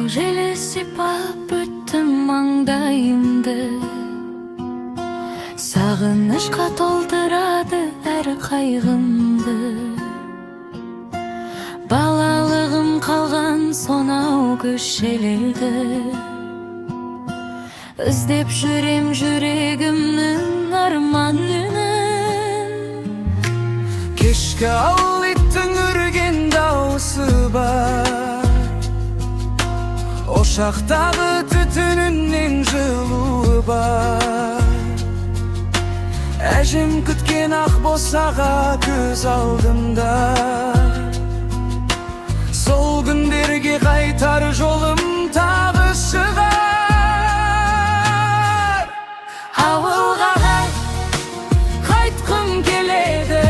Таң желі сипап өтті маңдайымды. Сағынышқа толтырады әр қайғымды. Балалығым қалған сонау көшелерді. Іздеп жүрем жүрегімнің арман үнін. Кешкі ауыл, иттің үрген дауысы бар. Ошақтағы түтінінен жылуы бар. Әжем күткен ақ босаға көз алдымда. Сол күндерге қайтар жолым тағы шығар. Ауылға қайтқым келеді.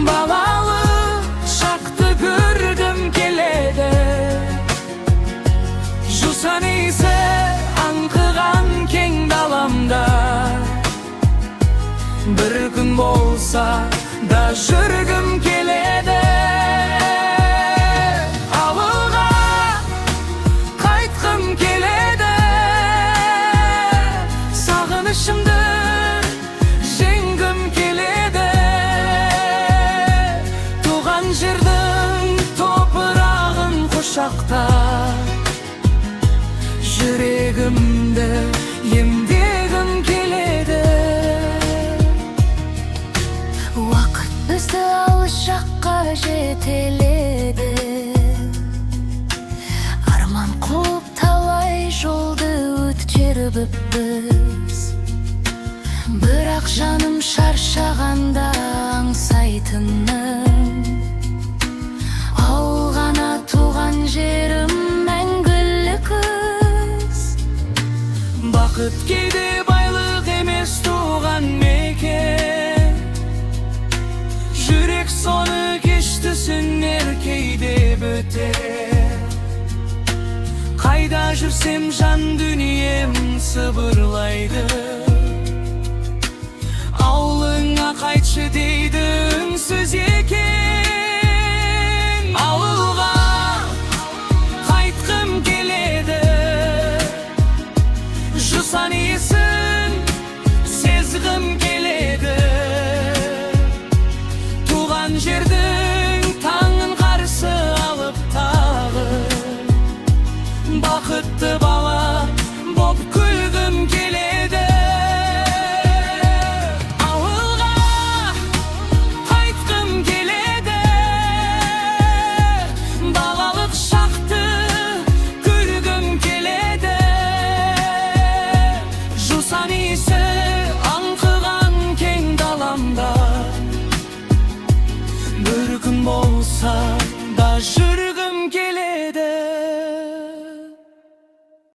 Балалық шақты көргім келеді. Жусан иісі аңқыған кең даламда бір күн болса да жүргім келеді. Ауылға қайтқым келеді. Сағынышымды жеңгім келеді. Туған жердің топырағын құшақтап, жүрегімді емдегім келеді. Уақыт бізді алыс жаққа жетеледі. Арман қуып талай жолды өткеріппіз. Бірақ жаным шаршағанда аңсайтыным ауыл ғана, туған жерім, мәңгілік із. Бақыт кейде байлық емес, туған мекен. Жүрек соны кеш түсінер, кейде бөтен. Қайда жүрсем, жан дүнием сыбырлайды. Ауылыңа қайтшы дейді үнсіз екен. Ауылға қайтқым келеді. Жусан иісін сезгім келеді. Туған жердің таңын қарсы алып тағы бақытты бала боп күлгім келеді. Ауылға қайтқым келеді. Балалық шақты көргім келеді. Жусан иісі аңқыған кең даламда бір күн болса да жүргім келеді.